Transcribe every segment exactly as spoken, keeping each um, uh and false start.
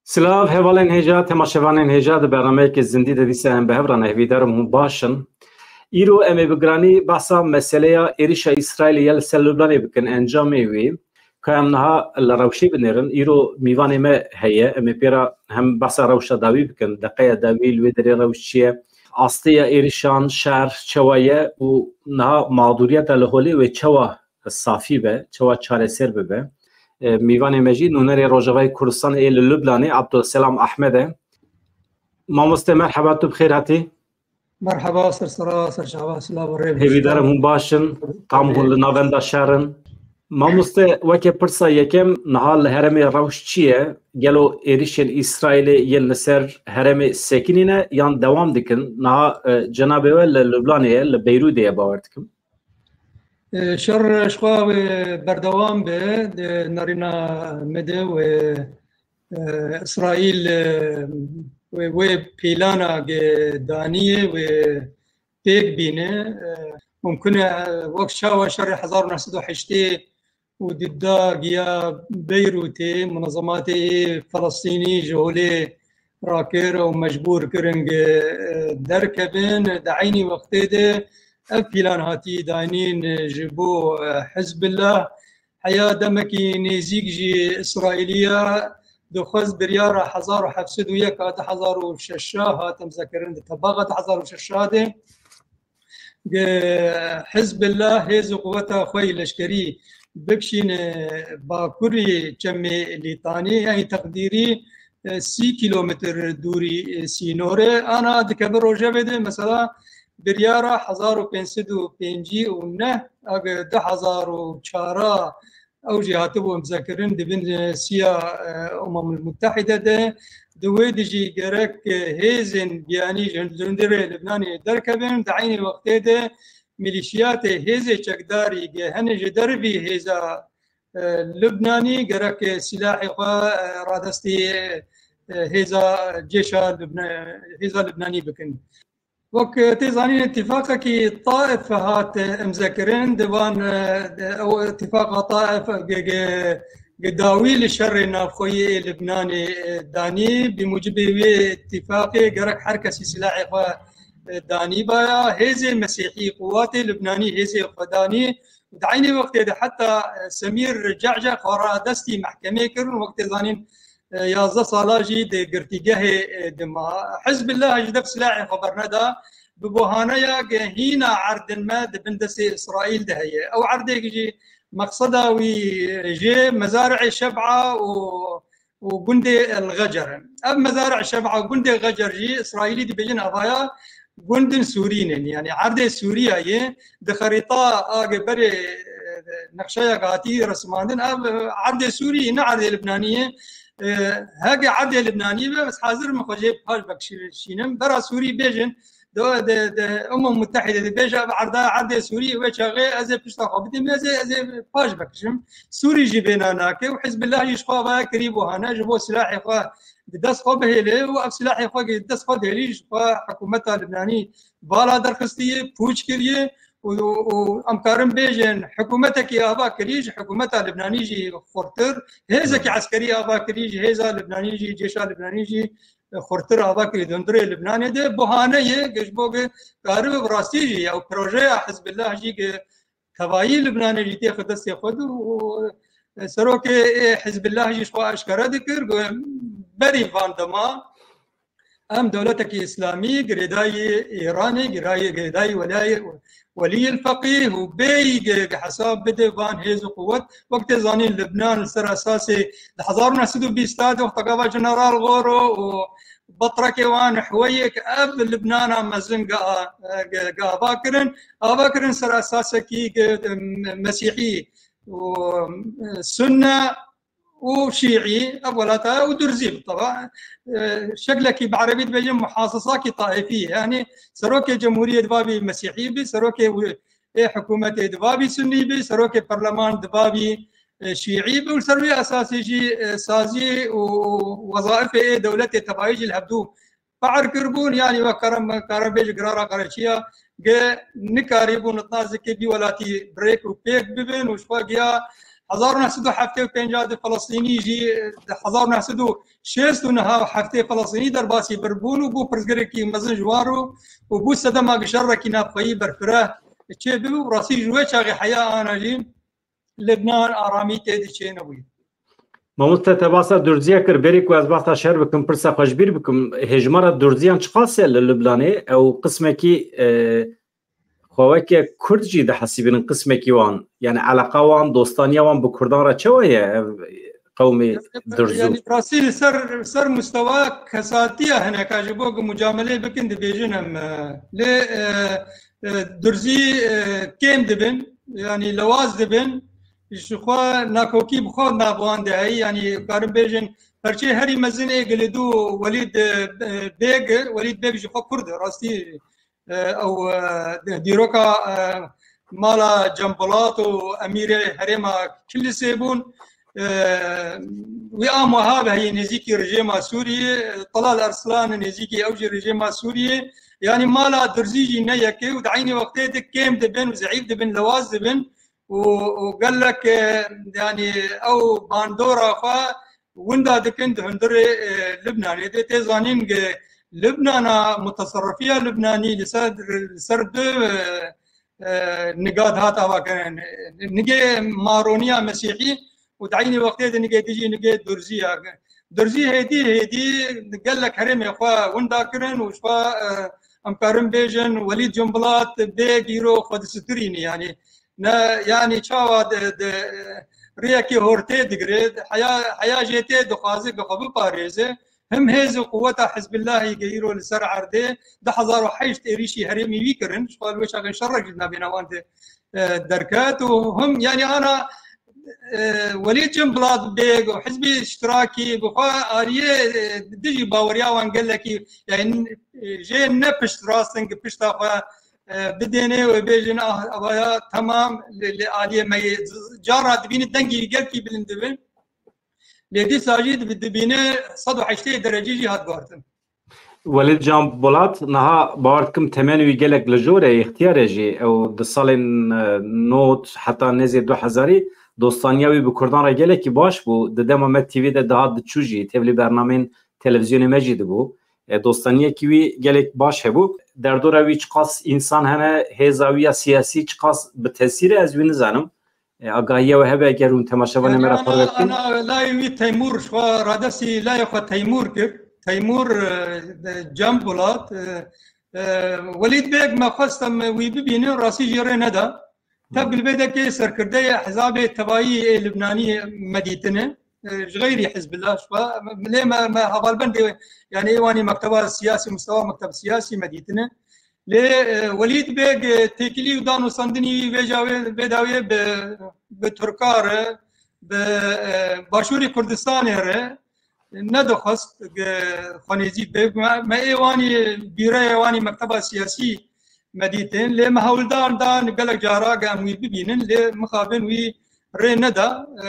Silav, hevalên hêja, temaşevanên hêja, di bernameyeke zindî de dîsa em bi hev re ne. Hêvîdar im hûn baş in. Îro em ê bi giranî behsa meseleya êrişa Îsraîlê ya li ser Lubnanê bikin, encamê wê. Ka em niha li rewşê binêrin, îro mîvanê me heye, em ê pê re hem behsa rewşa dawî bikin, deqeya dawî li wê derê rewş çi ye, asteya êrişan, şer çawa ye û niha mağduriyeta li holê wê çawa safî be, çawa çareser bibe. E, mîvanê me jî nûnerê Rojavayê Kurdistanê yê li Lubnanê, Abdulselam Ahmed e. Mamoste, merheba, tu bi xêr hatî. Merheba, ser sera, ser çava, silav û rê. Hêvîdar im hûn baş in, tam hûn li navenda şer in. Mamoste, weke pirsa yekem, niha li herêmê rewş çi ye? Gelo êrişên Îsraîlê yên li ser herêmê sekinîne yan dewam dikin? Niha, e, cenabê we li Lubnanê ye, li Beyrûdê ye, bawer dikim. E, şer ji xwe wê berdewam be, di nerîna me de wê, e, Îsraîl, e, wê, wê pîlana ge daniyê wê pêk bîne. E, mumkin e, wek çawa şerê hezar û neh sed û heştê û di da giya Beyrûtê, munezematê Felestînî ji holê rakir û mecbûr kirin ge, e, derkevin. Di eynî wextê de ev pîlan hatî dayînîn ji bo, e, Hizbillah. Heya demekî nêzîk jî Îsraîliya dixwest biryara hezar û heft sed û yek a du hezar û şeş a hat imzekirin, di tebaxa du hezar û şeş a de. Ge Hizbillah hêz û quweta xwe yê leşkerî bikişîne bakurî çemê Lîtanî, yanî teqdîrî, e, sî kîlometr dûrî, e, sînorê. Ana dikeve rojevê de, mesela, biryara hezar û pênc sed û pêncî û neh, age du hezar û çar a ew jî hatibû imzekirin di bin, e, siya, e, Umemul Muttehide de. Di wê de jî gerek, e, hêzên biyanî ji hundirê Libnanê derkevin. Di eynî wextê de milîşiyatê hêzê çekdarî ge hene ji dervî hêza, e, Libnanî gerek, e, silahê xwe, e, radestî, e, hêza cêşa Libna-, hêza Libnanî bikin. Wek tê zanîn, îtîfaqekî Taif hat imzekirin, di van, e, ew îtîfaqa Taif ge, ge, ge dawî li şerê navxweyî ê Libnanê, e, danî. Bi mucibê wê îtîfaqê gerek her kesî silahê xwe, e, danîbaya. Hêzê Mesîhî, quwatê Libnanî hêzê xwe danî. Di eynî wextê de heta, e, Semîr Ce'ce xwe radestî mehkemê kirin, wek tê zanîn, e, yazdeh sala jî di girtîgehê, e, dima. Hizbillah ji dev silahê xwe berneda, bi bohaneya ge hîna erdên me di bin destê Îsraîl de heye. Ew erdê jî meqseda wî, e, jê Mezari'ê Şeb'a û, û gundê El Xecer in. Ev Mezari'ê Şeb'a û gundê Xecer jî Îsraîlî dibêjin avaya gundên Sûrî ne. Yanî erdê Sûriyeyê di xerîta a ge berê, e, nexşeya ge hatî resmandin, ev, e, erdê Sûrî ne, erdê Libnanî ye. E, heke erdê Libnanî be, ez hazir im xwe jê paş vekişînim. Bera Sûrî bêjin, di, di, di Umem Muttehide dibêje, ev erda erdê Sûrî wê çaxê ez ê pişta xwe bidîm, ez ê, ez ê paş vekişim. Sûrî jî bêna nake û Hizbillah jî ji xwe avaya kirî bo hane, ji bo silahê xwe di dest xwe bihêle û ev silahê xwe di dest xwe dihêlî, ji xwe hikûmeta Libnanî vala derxistiye, pûç kiriye û, û, û em karin bêjin hikûmetekî ava kirî, ji hikûmeta Libnanî jî xurtir, hêzekî eskerî ava kirî, ji hêza Libnanî jî, cêşa Libnanî jî xurtir ava kirî di hundirê Libnanê de. Bohane ye, ji bo ge karibe bi rastî jî ew projeya Hizbillah jî ge tevayî Libnanê jî têxe destê xwe de û serokê ê Hizbillah jî ji xwe eşkere dikir, got, berî van dema em dewletekî îslamî girêdayî Îranê, girayê, girêdayî welayê, weliyil feqîh û bêyî ge, ge hesab bide van hêz û quwet. Wek tê zanîn Libnan li ser esasê di hezar û neh sed û bîst de wexta gava General Goro û betrekê wan Huweyê ke ev Libnana mezin ge a-, ge, ge ava kirin, ava kirin ser esasekî ge, em, mesîhî û, em, sunne û şîî, ev welata û durzî bi teba. E, şeklekî bi erebî dibêjin muhasisakî taifî, yanî serokê cemhuriyê diba bî mesîhî bî, serokê wi-, ê hikûmetê diba bî sunnî bî, serokê perleman diba bî, e, şîî bî û li ser wê esasê jî, e, sazî û wezaifê ê dewletê tevayî jî li hevdû fe'l kiribûn, yanî wek karim, karim bêje girara qereçiya ge nikarîbûn li nazikê bî welatî birêk û pêk bibin û ji xwe giya hezar û neh sed û heftê û pênc de Filistînî jî, hezar û neh sed û şêst û neh heftê Filistînî derbasî bir bûn û bû pirsgirêkî mezin ji wan re û bû sedema şerekî navxweyî berfireh çêbû û rastî ji wê çaxê heya ana jî Libnan aramî tê de çênebûye. Mamoste, te basa Durziya kir, berî ku ez basa şer bikim, pirsa xwe ji bîr bikim. Hêjmara Durziyan çiqas e li Libnanê? Ew qismekî, e, xwe weke Kurd jî dihesibînin, qismekî wan, yani eleqa wan, dostaniya wan bi Kurdan re çawa ye ev qewmê Durzû? Yani rastî li ser, ser mustewa kesatiya hineka ji bo ku mucamelê bikin dibêjin em, e, lê, e, e, Durzî, e, kêm dibin, yani lewaz dibin. Ji xwe nakokî bi xwe nav wan de heyî, yanî karin bêjin perçê herî mezin ê Gilidû Welîd, e, Bêg, Welîd Bêg ji xwe Kurd e, rastî, e, ew, e, dîroka, e, mala Cembilat û Emîrê Herêma Kilisê bûn. E, wî a muha be heyî nêzîkî rejêma Sûriyê, Talal Arslan nêzîkî ew jî rejêma Sûriyê. Yanî mala Durzî jî ne yekê û di eynî wextê de kêm dibin û zeîf dibin, lewaz dibin. û, û gelek, e, yanî ew bandora xwe winda dikin di hundirê, e, Libnanê de. Tê zanîn ku Libnana, mutasirrifiya Libnanî li ser, li ser du, e, e, niga dihat avakirin. Nigê maroniya mesîhî û di eynî wextê de nigê dijî nigê Durzî ya. Durzî hêdî hêdî gelek herêmê xwe winda kirin û ji xwe, e, em karin bêjin Welîd Cumbilat Bêg îro xwe disitirînî, yanî ne, yanî çawa di, di, rêyekê hortê digire, heya, heya jê tê dixwaze ku xwe biparêze. Him hêz û quweta Hizbillahî ku îro li ser erdê du hezar û heşt êrîşî herêmî wî kirin, ji xwe li wê çaxê şerek ji navbêna wan de, e, derket û him, yanî ana, e, Welîd Cumbilat Bêg û Hizbî Îştirakî bi xwe aliyê, e, dijî baweriya wan gelekî, yanî, e, jê ne pişt rast in ku pişta xwe, e, bidêne û bêjin, ah, avaya temam, lê, lê aliyê me yê. Cara dibîne dengî gelkî bilind dibe. Lê dîsa jî dibi-, dibîne sed û heştê derecî jî hat guhartin. Welîd Can Polat, niha bawer dikim temenê wî gelek li jor e, îxtiyar e jî. Ew di salên, e, nod heta nêzê du hezarî dostaniya wî bi Kurdan re gelekî baş bû. Di dema me T V de dihat diçû jî, tevlî bernameyên televîzyonê me jî dibû. E, dostaniyekî wî gelek baş hebû. Derdora wî çiqas însan hene, hêza wî ya siyasî çiqas bi tesîr e, ez wî nizanim. E, agahiya we hebe eger hûn temaşevanê me re parve bikin. Ana layê wî Teymûr, ji xwe radestî layê xwe Teymûr kir. Teymûr, e, Can Polat, e, e, Welîd Bêg me xwest em wî bibînin, rastî jî rê neda. Tevgil bê dekê serkirdeyê hizabê tevayî ê Libnanî me dîtine. E, ji xeyrî Hizbillah ji xwe. Lê me, me hevalbendê, yani ê wanî mekteba siyasî, mustewa mekteb siyasî me dîtine. Lê, e, Welîd Beg, e, têkilî û danûstandinî wî vêca wê, vê dawiyê bi, bi Tirka re, bi, e, Başûrê Kurdistanê re nedixwest, e, xwe nêzîk be. Me, me ê wanî bîreya wanî mekteba siyasî me dîtin. Lê me hewldar dan gelek cara ge em wî bibînin, lê mixabin wî rê neda. E,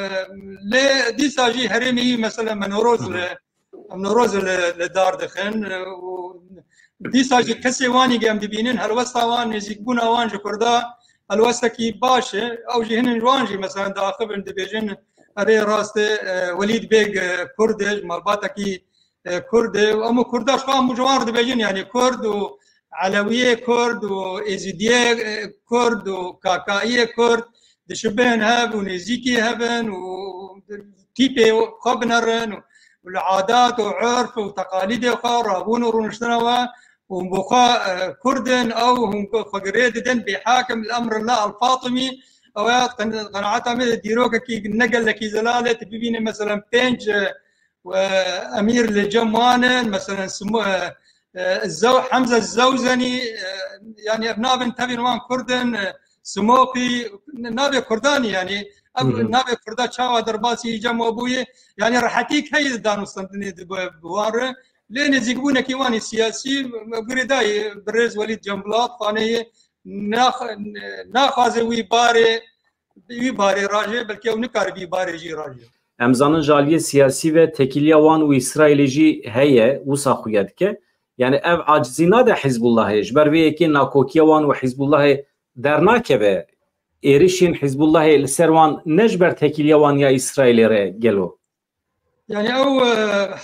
lê dîsa jî herêmê wî, mesela me Newroz Hı hı. li, em Newroz li, li dar dixin, e, û dîsa jî kesê wanî ge em dibînin, helwesta wan, nêzîkbûna wan ji Kurda helwestekî baş e. Ew jî hinin ji wan jî, mesela, diaxivin, dibêjin, erê rast e, e, Welîd Beg, e, Kurd e, ji malbatekî e, Kurd e. Û em û Kurda ji xwe, em û ji wan re dibêjin, yani Kurd û Elewiyê Kurd û Êzidiyê, e, Kurd û Kakayiyê Kurd dişibin hev û nêzîkî hev in û tîpê xwe binerin û li adat û urf û teqalîdê xwe, rabûn û rûniştina we û hûn bi xwe, e, Kurd in, ew hûn xwe girê didin bê hakim li emrillah el-Fatimî. Ew ya qen-, qenaeta me de dîrokekî ne gelekî zelal e, tu bibîne, mesela, pênc, e, û, e, emîr li cem wan in, meselen, Simo-, e, e, Zew-, Hemze Zewzenî, e, yani ev navên tevên wan Kurd in, e, Simoqî, navê Kurdanî, yani ev Hı hı. navê Kurda çawa derbasî cem we bûye, yani rehetîk heye di danûstandinê de bi, bi wan re, lê nêzîkbûnekî wanî siyasî, girêdayî birêz Welîd Cembilat, xaneyê nax-, naxwaze wî barê, wî barê rajê, belkî ew nikare vî barê jî rajê. Em zanin ji aliyê siyasî ve têkiliya wan û Îsraîlê jî heye, wisa xuya dike. Yani ev acizî nade Hizbullahê. Ji ber vê yekê nakokiya wan û Hizbullahê dernakeve. êrişên Hizbullahê li ser wan ne ji ber tekîliya wan ya Îsraîlê re gelo? Yani ew e,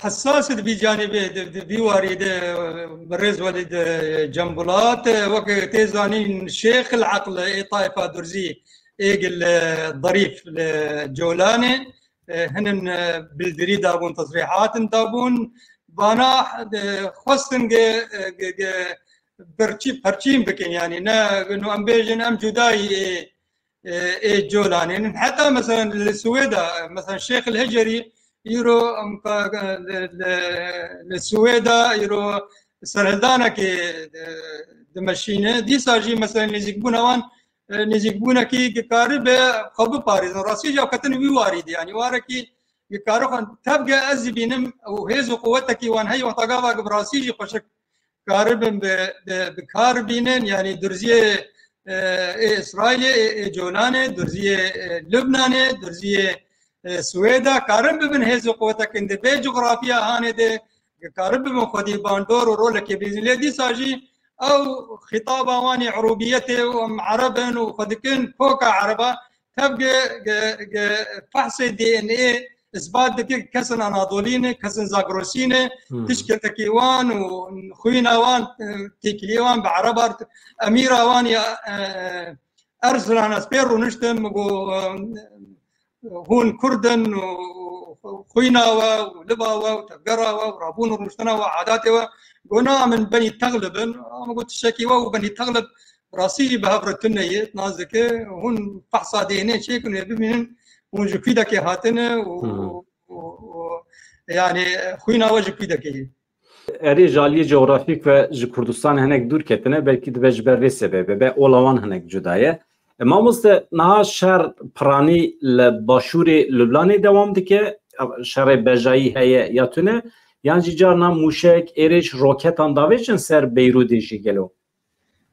hessas e di vî canîbê, di, di vî warî de e, birêz Welîd e, Cembulat, e, wek tê zanîn Şêx el Eql ê Tayfa Durzî êg li Darîf li Colanê, e, hinin e, bildirî dabûn, tesrîhatin dabûn. Vana e, xwestin ge, ge, ge perçî, perçîn bikin, yani ne no em bêjin em cudayî ê, ê, ê Colanê nin. Heta mesela li Swêda, mesela Şêx el Hecerî îro em ka- li, li, li Swêda îro serhildanekê e, dimeşîne. Dîsa jî mesela nêzîkbûna wan e, nêzîkbûnekî dikaribe xwe biparêzin. Rastî jî ew ketin wî warî de, yani warekî dikare xwe tevge ez dibînim û hêz û quwetekî wan heye wexta gava bi rastî jî xweşik karibin bi, bi, bi kar bînin, yani durziyê e, ê Îsraîlê, ê, ê Colanê, durziyê e, Lubnanê, durziyê e, Swêda, karin bibin hêz û quwetekin di vê cografiya hanê de, karin bibin xwedî bandor û rolekê bîzin. Lê dîsa jî ew xîtaba wan ê erûbiyetê û em ereb in û xwe dikin koka ereba, tevge ge, ge, fehsê D N A isbat dike kesin Anadolî ne, kesin Zagrosî ne, Hmm. tişketekî wan û xwîna wan, e, têkiliyê wan bi ereba, emîra wan ya e, Erzilan, ez pê rûniştim, got, e, hûn Kurd in û xwîna we û liva we û tevgera we û rabûn û rûniştina we, adatê we. Got, na min benî texlib in. Ama got, tiştekî we û benî texlib rastî jî bi hev re tune ye, nas dike. Hûn fehsa D N A çêkin û bibînin hûn ji kûdekê hatine û, Hmm. û, û, û yani xwîna we ji kûdekê ye. Erê, ji aliyê coğrafîk ve ji Kurdistan hinek dûr ketine, belkî dibe ji ber vê sebebê be, ola wan hinek cuda ye. E, mamoste, niha şer piranî li başûrê Lubnanê dewam dike, şerê bejayî heye ya tune, yan jî carna mûşek, êrîş, roketan davêjin ser Beyrûdê jî gelo?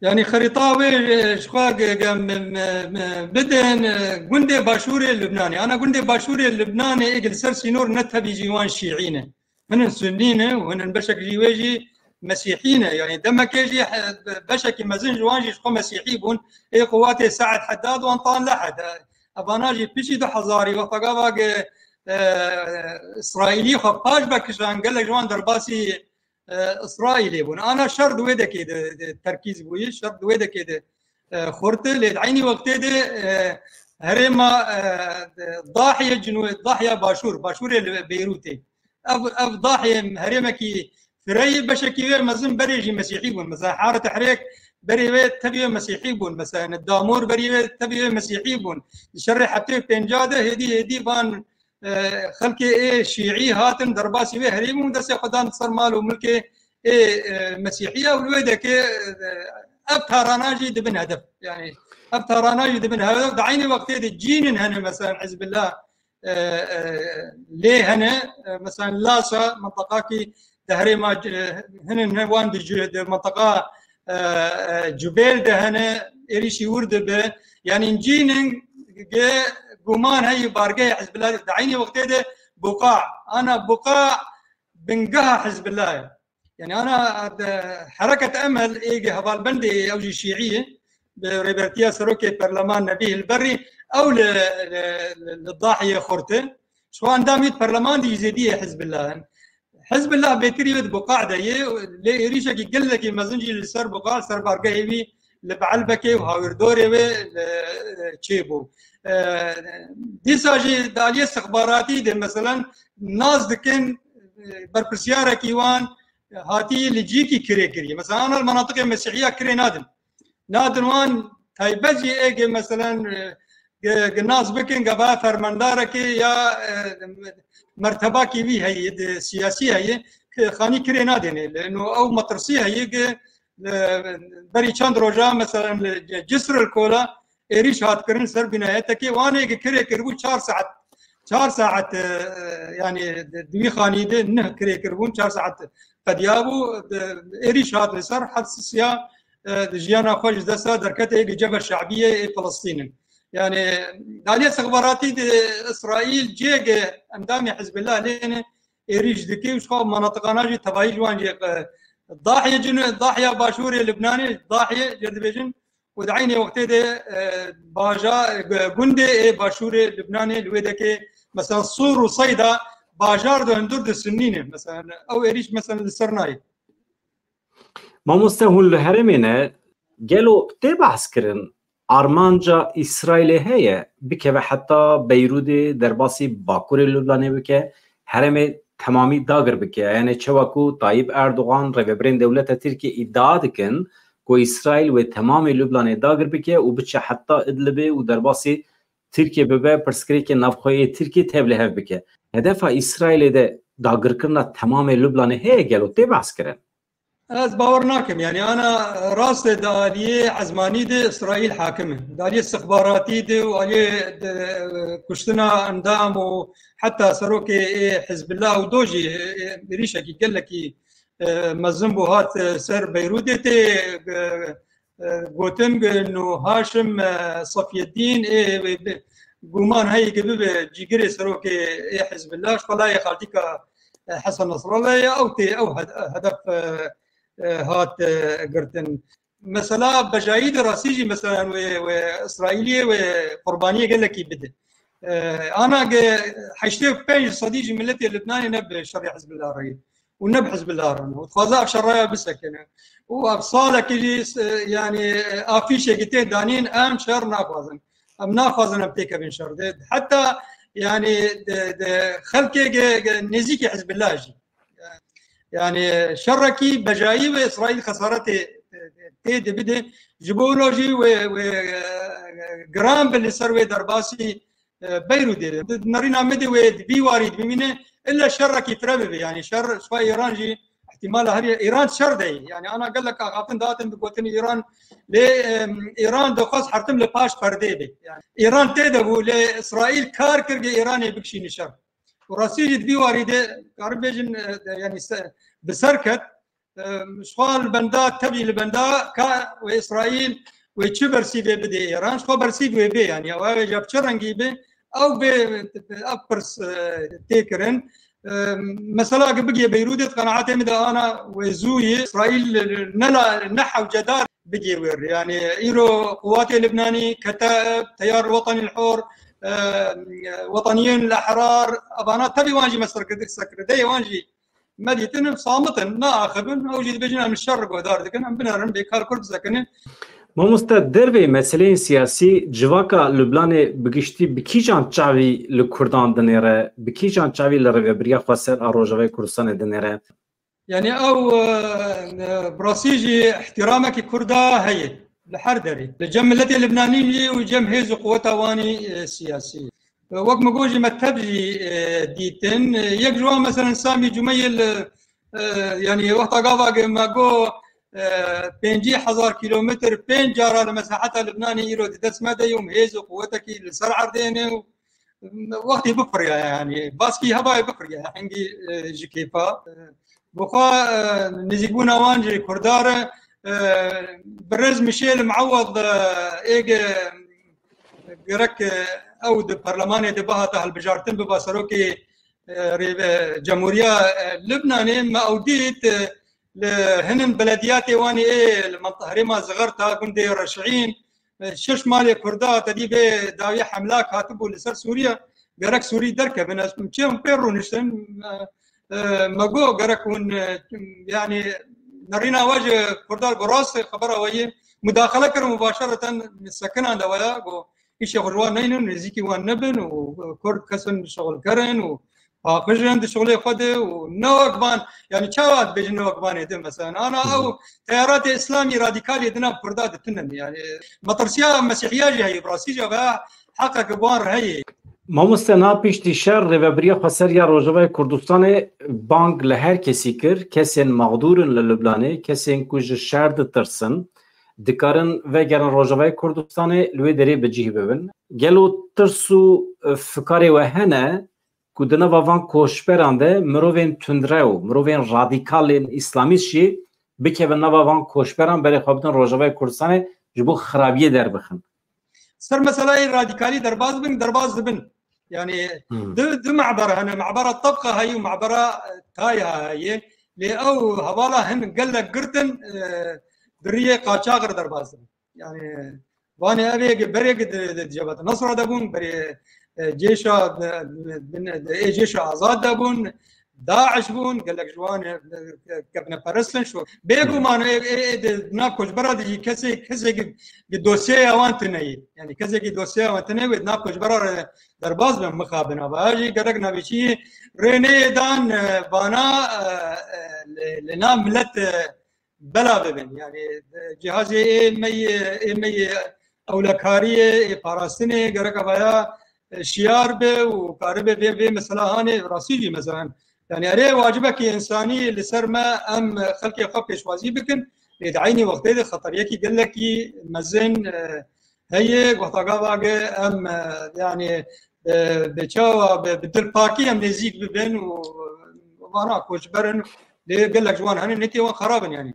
Yani xerîta wê e, ji xwe ge- ge- me- me- me- bidin e, gundê başûrê Lubnanê. Ana gundê başûrê Lubnanê ê li ser sînor ne tevî jî wan şîî ne. Hinin sunnî ne û hinin beşek jî wê jî mesîhî ne. Yani demekê jî he- beşekî mezin ji wan jî ji xwe mesîhî bûn. Ê quwatê Saed Heddad wan tan lehed. Evana jî pişî du hezarî wexta gava ge e, Îsraîlî xwe paş vekişan gelek ji wan derbasî e, Îsraîlê bûn. Ana şer di wê dekê de, de terkîz bûyî, şer di wê dekê de e, xurt e. Lê di eynî wextê de e, herêma e, de, Dahiyê Cinû-, Dahiya Başûr, Başûrê li Beyrûtê. Ev, ev Dahiyê herêmekî fireyî, beşekî wê mezin berê jî mesîhî bûn. Mesela Hare Tehrêk berê wê tevî wê mesîhî bûn. Mesela Damûr berê wê tevî wê mesîhî bûn. Di şerê heftê û pênca de hêdî hêdî van e, xelkê ê şîî hatin derbasî wê herêmî û destê xwe dan ser mal û milkê ê e, mesîhiya û li wê dekê e, ev tarana jî dibin hedef. Yani ev tarana jî dibin hedef. Di eynî wextê de cînin hene mesela Hizbillah e, e, lê hene e, mesela Lasa mintaqakî di herêma e, hinin ne wan di, di mintaqa e, e, Cubêl de hene êrîşî wir dibe. Yani cînin ge guman heyî bargehê Hizbillah de. Di eynî wextê de Buqa. Ana Buqa bingeha Hizbillah ye. Yani ana de, Hereket Emel ê ge hevalbendê ew jî şîî ye. Bi rêbertiya serokê perleman Nebîh el Berrî ew li, li, li, li Dahiyê xurt e. Ji xwe endamî perleman dî zêdiyê Hizbillah in. Hizbillah bêtirî wê di Buqa de ye, lê êrîşekî gelekî mezin jî li ser Buqa, li ser bargehê wî li Beelbekê û hawîrdorê wê li, çêbû. E, dîsa jî di aliyê istixbaratî de, meselen, nas dikin, e, berpirsiyarekî wan hatî li cîkî kirê kirî. Mesela, ana li menatiqê Mesîhiya kirê nadin. Nadin wan taybet jî ê ge, meselen, e, ge, ge nas bikin, gava fermandarekê ya, e, mertebakî wî heye, di siyasî heye, ki xanî kirê nadêne. Li no ew metirsî heye ki, e, berî çend roja, meselen, li Cisr el Kola êrîş hat kirin ser bînayetekê, wan ê ki kirê kiribû çar saet, çar saet, e, yani di, di wî xanî de neh kirê kiribûn, çar saet qediya bû, di, êrîş hat li ser heft sisiya, e, di jiyana xwe ji desta derkete ê ki Cebhe Şe'biyê ê Filistînin. Yani, daliyê istixbaratî di Îsraîl cêge endamê Hizbillah lê ne êrîş dike û ji xwe manatiqana jî tevayî ji wan jê, e, Dahiyê Cinu-, Dahiya Başûrê Libnanê, Dahiyê jê dibêjin û di eynê wextê de, e, bajar, e, gundê ê başûrê Lubnanê li wê dekê, mesela Sûr û Seyda, bajar di hundir di Sunnî ne. Mesela ew êrîş mesela li ser nayê. Mamoste, hûn li herêmê ne, gelo tê behs kirin armanca Îsraîlê heye bikeve heta Beyrûdê, derbasî Bakurê Lubnanê bike, herêmê temamî dagir bike? Yani çawa ku Tayyip Erdogan, rêvebirên dewleta Tirkiyê îdia dikin ku Îsraîl wê temamê Lubnanê dagir bike û biçe heta Idlibê û derbasî Tirkiye bibe, pirsgirêkê navxweyê Tirkiye tevlihev bike. Hedefa Îsraîlê de dagirkirina temamê Lubnanê heye gelo tê behs kirin? Ez bawer nakim. Yani ana rast e, di aliyê ezmanî de Îsraîl hakim e. Di aliyê istixbaratî de û aliyê de, e, kuştina endam û heta serokê ê Hizbillah û do jî, e, e, êrîşekî gelekî, e, mezin bû hat, e, ser Beyrûdê tê, e, e, gotin ku no Haşim, e, Safyeddîn, ê, ê, bi-, guman heye ki bibe cîgirê serokê ê Hizbillah, ji xwe layê xaltîka, e, Hesen Nasrallah ye, ew tê, ew hed-, hedef, e, e, hat, e, girtin. Mesela bejayî de rastî jî mesela wê, wê Îsraîliyê wê qurbaniyê gelekî bide. E, ana ge heştê û pênc sedî ji miletê Libnanê ne bi şerê Hizbillah re ye û ne bi Hizbillah re ne. Û dixwaze ev şeraya bisekine. Û ev salekî jî, e, yani, e, afîşekî tê danîn, em şer naxwazin. Em naxwazin em têkevin şer de. Heta, yani, de, de xelkê ge, ge nêzîkî Hizbillah jî. Yani şerekî bejayî wê Îsraîl xesaretê tê de bide. Ji bo wilo jî wê, wê, e, giran bi li ser wê derbasî, e, Beyrûdê. Di nerîna min de wê di vî warî de bimîne, illa şerekî fire bibe. Yani şer, ji xwe Îran jî ihtimala heriye. Îran şer de ye. Yani ana gelek axaftin datin bi gotin Îran, lê, e, Îran dixwest hertim li paş perdê be. Yani Îran tê de bû, lê Îsraîl kar kir ge Îranê bikişîne şer. Û rastî jî di vî warî de karin bêjin, e, de, yani se-, bi ser ket, e, ji xwe li benda, tevî li benda ka wê Îsraîl wê çi bersîvê bidê Îran, ji xwe bersîv wê bê, yani ew ê bi çi rengî bê, ew bê, ev pirs, e, tê kirin. E, mesela ki bigê Beyrûdê, di qenaetê min de ana wê zû yê Îsraîl ne la, ne hewcedar bigê wê rê. Yani îro quwatê Libnanî, Ketaib, Teyar Wetanî Hor, e, Wetaniyên Ehrar, evana tevî wan jî me serkirdi-, sekirde, wan jî me dîtin, samit in, naaxivin, ew jî dibêjin em li şer guhdar dikin, em binerin, bêkar Kurd bisekinin. Mamoste, dervê meseleyên siyasî, civaka Lubnanê bi giştî bi kîjan çavî li Kurdan dinêre, bi kîjan çavî li Rêvebiriya Xweser a Rojavayê Kurdistanê dinêre? Yani ew, e, bi rastî jî ihtiramekî Kurda heye li her derê. Li cem miletê Libnanî jî û cem hêz û quweta wanî, e, siyasî. E, wek min got jî me tev jî, e, dîtin. E, yek ji wan mesela Samî Cumeyê li, e, yani wexta gava ge me got, e, pêncî hezar kîlometr pênc cara li mesaheta Libnanê îro di dest me de ye û hêz û quwetekî li ser erdê ne û wextî bifiriya, yani baskî hevayê bifiriya, hingî, e, ji kêfa. E, bi xwe, e, nêzîkbûna wan ji Kurda re, e, birêz Mişêl Miewed, e, êge gerek, e, ew di perlemanê de bihata hilbijartin, biba serokê, e, rê-, e, Cemhuriya, e, Libnanê, me ew dît, e, li hinin belediyatê wanî ê li menta-, herêma Zixerta, gundê Reşîn, e, şeş malê Kurda tedî bê dawî hemlak hatibû li ser Sûriye, gerek Sûrî derkevin. Ez çê hûn pê rûniştin, e, e, me got gerek hûn, e, yani nerîna we ji Kurda bi rast xebera we yê mudaxele kirin, mubaşereten sekinan de we ya, got, îşê xwe ji wan neynin, nêzîkî wan nebin û Kurd kesin şixulker in û paqij in di şixulê xwe de û ne wek van, yani çawa dibêjin ne wek vanê din mesela. Ana ew teyaratê Îslamî radîkalê di nav Kurda de tune ne. Yani metirsiya Mesîhiya jî heye, bi rastî jî ve heqek bi wan re heye. Mamoste, na piştî şer Rêvebiriya Xweser ya Rojavayê Kurdistanê bang li her kesî kir, kesên mexdûr in li Lubnanê, kesên ku ji şer ditirsin, dikarin vegerin Rojavayê Kurdistanê li wê derê bi cih bibin. Gelo tirs û, e, fikarê we hene ku di nava van koçberan de mirovên tundrew, mirovên radîkalên îslamîst jî bikevin nava van koçberan, berê xwe bidin Rojavayê Kurdistanê ji bo xirabiyê derbixin? Ser meseleyê radîkalî derbaz bin, derbaz dibin. Yani Hmm. du, du mebera hene, mebera tabqa heye û mebera, e, taya heye. Lê ew hevala hin gelek girtin, e, bi riyê qaçax re derbaz dibin. Yani, vanê ev ê berê di, di, di Cebheta Nusra de bûn, berê, e, cêşa, di, di, di, di, ê cêşa azad de bûn, DAIŞ bûn, gelek ji wan, e, kevneperest in. Şu, bêguman ê, ê, ê di nav koçbera de jî kesê, kesê ki, ki dosyeya wan tune ye. Yani, kesê ki dosyeya wan tune ye, wê di nav koçbera re derbas bin, mixabin. Ava jî gerek navê çi rê neyê dan, e, vana, e, e, li, li nav millet, e, bela bibin. Yani, e, cihazê ê me yê, ê me yê ewlekariyê, ê parastinê, gerek avaya, e, şiyar be û karibe vê, vê mesela hanê rastî jî mesela. Yani, erê wacibekî însanî li ser me em xelkê xwe pêşwazî bikin. Lê di eynî wextê de xeteriyekî gelekî mezin, e, heye, wexta gava ge em, e, yani, e, bi çawa, bi, bi dilpakî em nêzîk bibin û vana koçber in, lê gelek ji wan hene nêtê wan xerab in yani.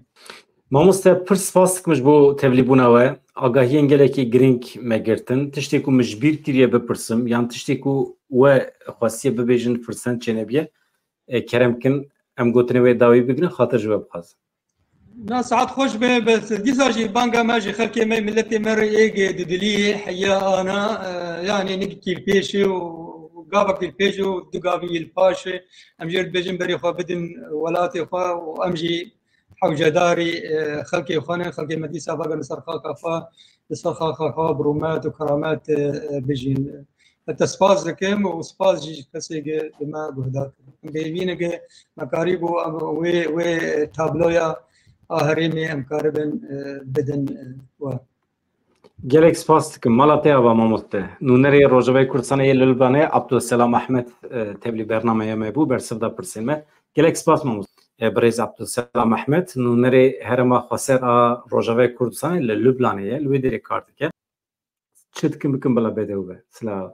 Mamoste, pir spas dikim ji bo tevlîbûna we. Agahiyên gelekî girîng me girtin. Tiştê ku min ji bîr kiriye bipirsim, yan tiştê ku we xwestiye bibêjin, firsend çênebiye, e, kerem kin, em gotinê wê dawî bigrin, xatir ji we bixwazim. Na, saet xweş be, bes dîsa jî banga me ji xelkê me, miletê me re êgê di dilî heya ana, e, yani nik kîlpêşê û gava kîlpêşê û du gavî yî li paşê, em jê re dibêjin berê xwe bidin welatê xwe û em jî hewcedarî, e, xelkê xwe ne, xelkê me dîsa veger li ser xaka xwe, li ser xaka xwe bi rûmet û keramet, e, e, bijîn. Ez te spas dikim û spas jî ji kesê ke bi me guhdar kir. Em bêvî ne ke me karîbû em wê, wê tabloya a herêmê em karibin, e, bidin, e, we. Gelek spas dikim. Mala te ava mamoste. Nûnerê Rojavayê Kurdistanê yê li Lubnanê, Abdulselam Ahmed, e, tevlî bernameya me bû, bersiv da pirsên me. Gelek spas mamoste. E, birêz Abdulselam Ahmed, nûnerê herêma xweser a Rojavayê Kurdistanê li Lubnanê ye, li wê derê kar dike. Çi dikim bikim bila bêdew be. Silav.